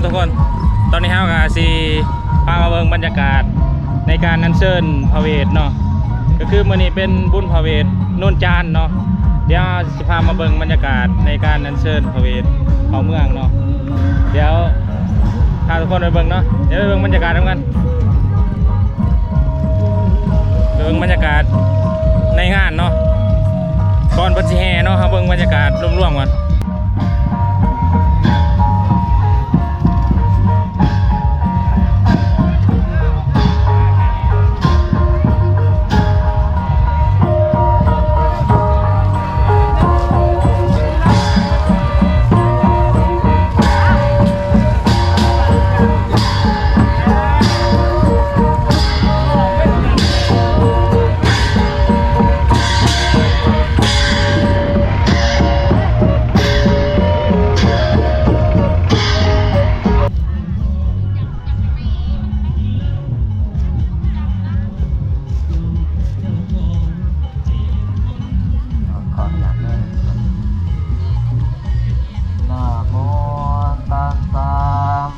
ທຸກຄົນ ຕອນນີ້ເຮົາກໍຊິພາມາເບິ່ງບັນຍາກາດໃນການອັນເຊີນພະເວດເນາະ ກໍຄືມື້ນີ້ເປັນບຸນພະເວດໂນນຈານເນາະ. ດຽວເຮົາຊິພາມາເບິ່ງບັນຍາກາດໃນການອັນເຊີນພະເວດເຂົ້າເມືອງເນາະ. ດຽວພາທຸກຄົນໄປເບິ່ງເນາະ ດຽວໄປເບິ່ງບັນຍາກາດນຳກັນ. ເບິ່ງບັນຍາກາດໃນງານເນາະ ກ່ອນເພິ່ນຊິແຫ່ເນາະ ເຮົາເບິ່ງບັນຍາກາດລວມໆກ່ອນ. ນະໂມຕັດສະ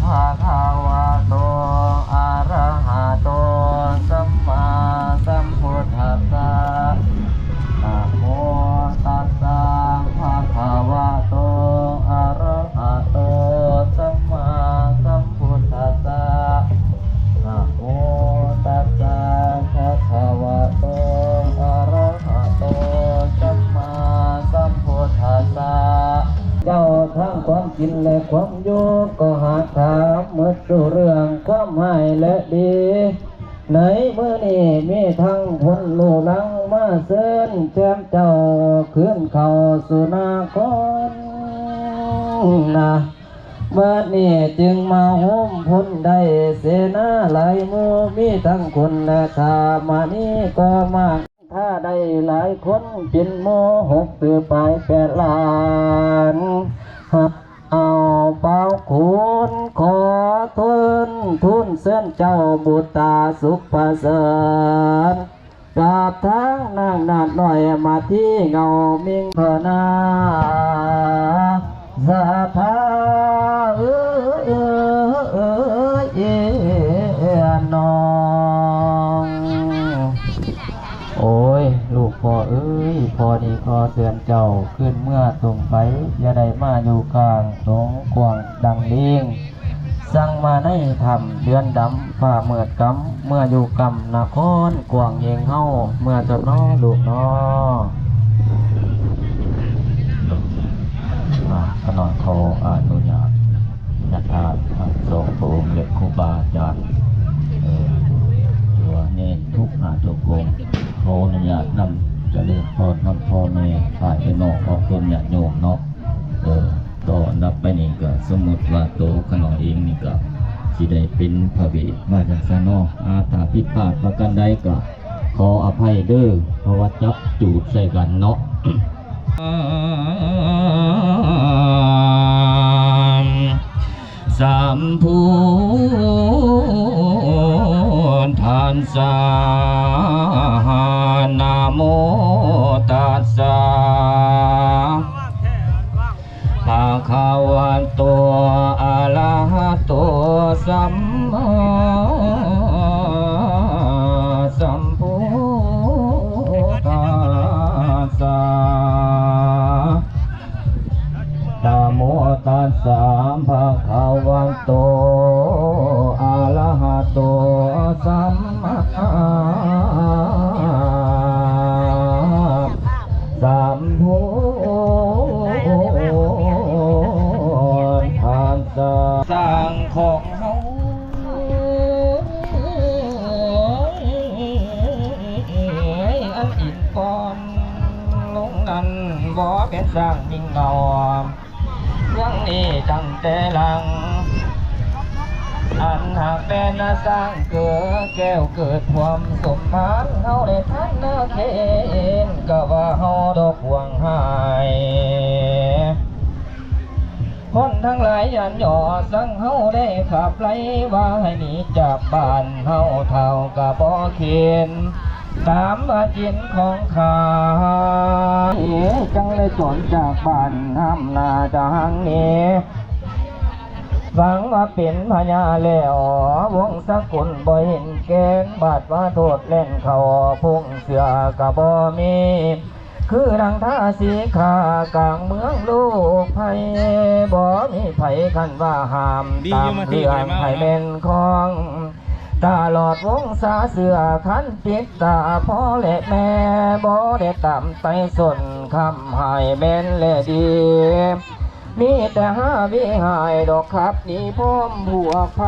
ພະຄະວະໂຕ ອະຣະຫະໂຕ ສຳມາສຳພຸດທັດສະ. ນະໂມຕັດສະ ພະຄະວະໂຕ ອະຣະຫະໂຕ ສຳມາສຳພຸດທັດສະ. ນະໂມຕັດສະ ພະຄະວະໂຕ ອະຣະຫະໂຕ ສຳມາສຳພຸດທັດສະ. ເຈົ້າ ທັງຄວາມກິນ ແລະ ຄວາມຢູ່ ກໍຫາກຖາມໝົດສູ່ເລື່ອງຄວາມຮ້າຍ ແລະ ດີ. ໃນມື້ນີ້ມີທັງພົນລູ່ຫຼັງມາເຊີນແຄມເຈົ້າຄືນເຂົ້າສູ່ນະຄອນນະ. ບັດນີ້ຈຶ່ງມາໂຮມພົນໄດ້ເສນາຫຼາຍໝູ່ ມີທັງຄຸນ ແລະ ຂ້າມະນີກໍມາ ຖ້າໄດ້ຫຼາຍຄົນເປັນໝູ່ ຫົກຕື້ປາຍແປດລ້ານ ຮັບເອົາເປົ່າຄູນ ຂໍເທີນທູນເຊີນເຈົ້າບຸດຕາສຸກປະເສີດ ກັບທາງນາງນາດນ້ອຍມາທີເງົາມິ່ງພະນາ ສາທາເອີຍ ເອີຍ ເອີຍ ເອີຍ ນ້ອງ. ໂອ້ຍ ລູກພໍ່ເອີຍ ພໍ່ນີ້ຂໍເຊີນເຈົ້າຄືນເມືອຕົງໄປ ຢ່າໄດ້ມາຢູ່ກາງຕົງກວ້າງດັງລີງ ສັ່ງມາໃນຖ້ຳເດືອນດຳຟ້າມືດກຳ ເມືອຢູ່ກຳນະຄອນກວ້າງເຮງເຮົາ ເມືອຕົນນໍລູກນໍ. ອາ ຂ້ານ້ອຍຂໍອະນຸຍາດ ຍາດທາດທັງສອງພະອົງ ແລະ ຄູບາອາຈານ ເອີ ຕົວເນນທຸກຫ້າທຸກອົງ ຂໍອະນຸຍາດນຳຈະເລີນພອນນຳພໍ່ແມ່ ຝ່າຍເອື້ອຍນ້ອງຂອງຕົນຍາດໂຍມເນາະ. ເອີ ຕໍ່ອັນດັບໄປນີ້ກໍສົມມຸດວ່າໂຕຂ້ານ້ອຍເອງນີ້ກໍຊິໄດ້ເປັນພະເວດວ່າຈັ່ງຊັ້ນເນາະ. ອາ ຖ້າຜິດພາດປະການໃດກໍຂໍອະໄພເດີ້ ເພາະວ່າຈັບຈູດໃສ່ກັນເນາະ. ສຳພຸດທັດສະ ນະໂມຕັດສະ ພະຄະວະໂຕ ອະລະຫະໂຕ ສຳມາສຳພຸດທັດສະ. ນະໂມຕັດສະ ພະຄະວະໂຕ ອະລະຫະໂຕ ສຳມາສຳພຸດທັດສະ. ສ້າງຂອງເຮົາ ອັນອິນກ່ອນລົງນັ້ນ ບໍ່ແມ່ນສ້າງມິ່ງເງົາ ເລື່ອງນີ້ຕັ້ງແຕ່ຫຼັງ ອັນຫາກແມ່ນນາຊ້າງເກີແກ້ວເກີດພວມສົມມານ ເຮົາໄດ້ທັນນາເຄນ ກະວ່າເຮົາດອກຫວງຫາຍ ຄົນທັງຫຼາຍຢ້ານຍໍ ສັ່ງເຮົາໄດ້ຂັບໄລ່ ວ່າໃຫ້ໜີຈາກບ້ານເຮົາ ເຖົ້າກະບໍ່ເຂັນ ຕາມວ່າຈິນຂອງຂ້າ ເອ ຈັ່ງໄດ້ສອນຈາກບ້ານຫ້າມໜ້າຈະຫ່າງໜີ ຟັງວ່າເປັນພະຍາແລ້ວ ວົງສະກຸນບໍ່ເຫັນແກ່ນ ບາດວ່າໂທດແລ່ນເຂົ້າ ພົງເສື້ອກໍບໍ່ມີ ຄືດັ່ງທາສີຂ້າກາງເມືອງລູກໄພ ບໍ່ມີໃຜຄັນວ່າຫ້າມ ຕາມເລື່ອງໃຫ້ແມ່ນຂອງ ຕະຫຼອດວົງສາເສື້ອ ຄັນປິດຕາພໍ່ແລະແມ່ ບໍ່ໄດ້ຕາມໄຕ່ສົນ ຄຳໃຫ້ແມ່ນແລະດີ ມີແຕ່ຫາວິຫາຍດອກຄັບ ນິພົມພວກໄພ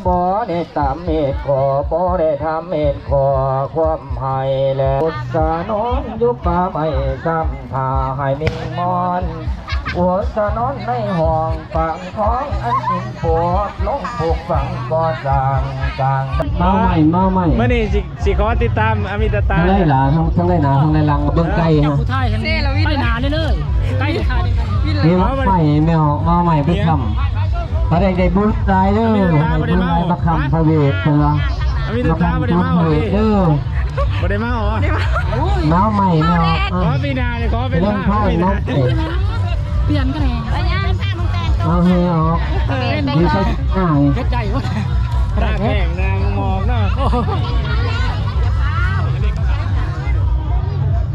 ບໍ່ໄດ້ຕາມເຫດຂໍ້ ບໍ່ໄດ້ທຳເຫດຂໍ້ ຄວາມໃຫ້ແລະ ອຸດສານອນຢູ່ປ່າໄມ້ ຊ້ຳຖ້າໃຫ້ມີມອນ ອຸດສານອນໃນຫ້ອງ ປາກຂອງອັນຈິງໂປດ ລົງປູກຝັງກໍ່ສ້າງກາງ ມາໃໝ່ ມາໃໝ່ ມື້ນີ້ຊິ ຊິຂໍຕິດຕາມອະມິດຕະຕາ ທາງໃດລະ ທາງ ທາງໃດນາ ທາງໃດຫຼັງ ເບິ່ງໄກຮະ ເຊລະວິນ ໄປໜ້າເລີຍ ໄກ ນີ້ມາໃໝ່ແມວ ມາໃໝ່ໄປຄ້ຳ ປາແດກໄດ້ບຸນຫຼາຍເດີ ໄດ້ບຸນຫຼາຍ ມາຄ້ຳພະເວດເພິ່ນວ່າ ອະມິດຕະຕາບໍ່ໄດ້ເມົາເດີ ບໍ່ໄດ້ເມົາ ມາໃໝ່ແມວ ຂໍປີໜ້ານີ້ ຂໍເປັນພະປີໜ້າ ປ່ຽນກັນແດ່ ເອົາແຮອອກ ດີໃສ່ໜ້າ ເຮັດໄດ້ບໍ່ ຕາແຂງນາງໝອກເນາະ ເ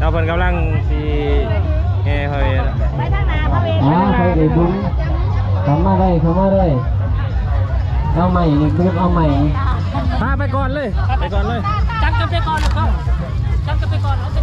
ອົາ ເພິ່ນກຳລັງຊິແຫ່ພະເວດ ໄປທາງໜ້າພະເວດ ອໍ ໄປໄດ້ບຸນ ເຂົ້າມາໄດ້ ເຂົ້າມາໄດ້ ເອົາໃໝ່ນີ້ ເອົາໃໝ່ ພາໄປກ່ອນເລີຍ ໄປກ່ອນເລີຍ ຈັບກັນໄປກ່ອນເນາະ ຈັບກັນໄປກ່ອນ ເອົາໄປ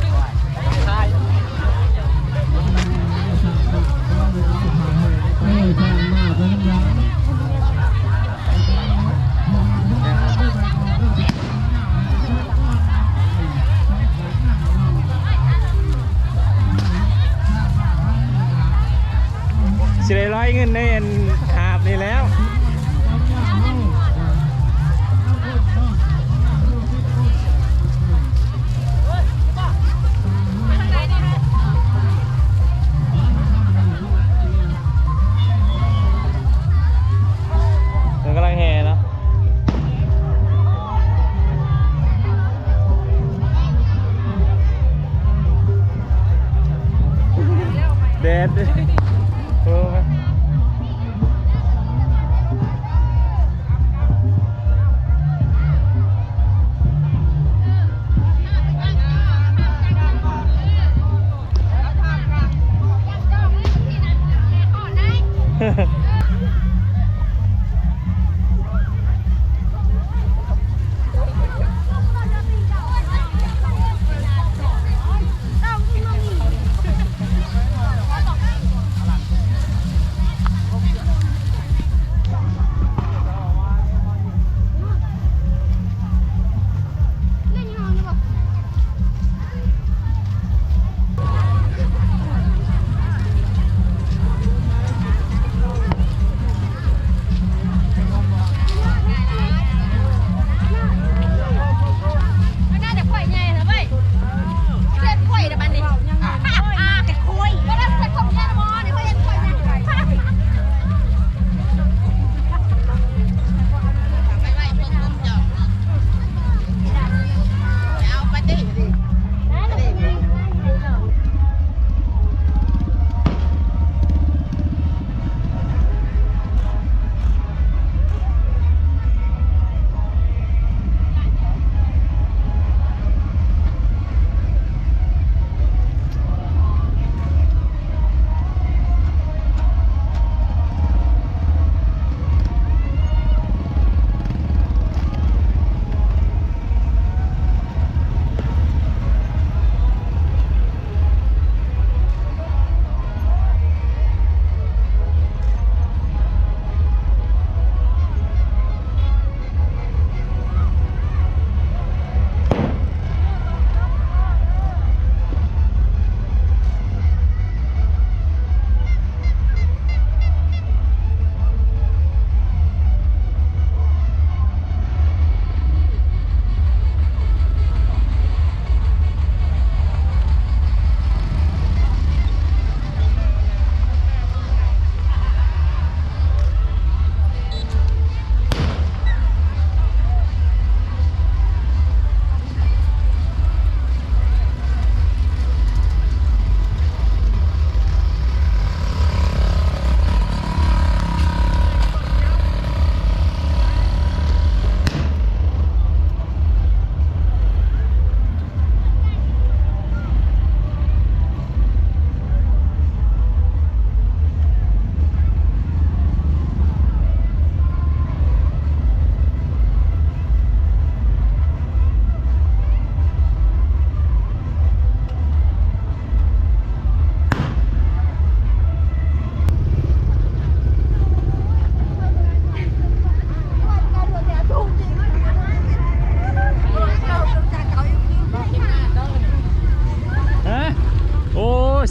ຊິໄດ້ລອຍເງິນໃນອັນຫາບນີ້ແລ້ວ. ເພິ່ນກຳລັງແຫ່ເນາະ ແດດ ໂອ້ຍ. ເ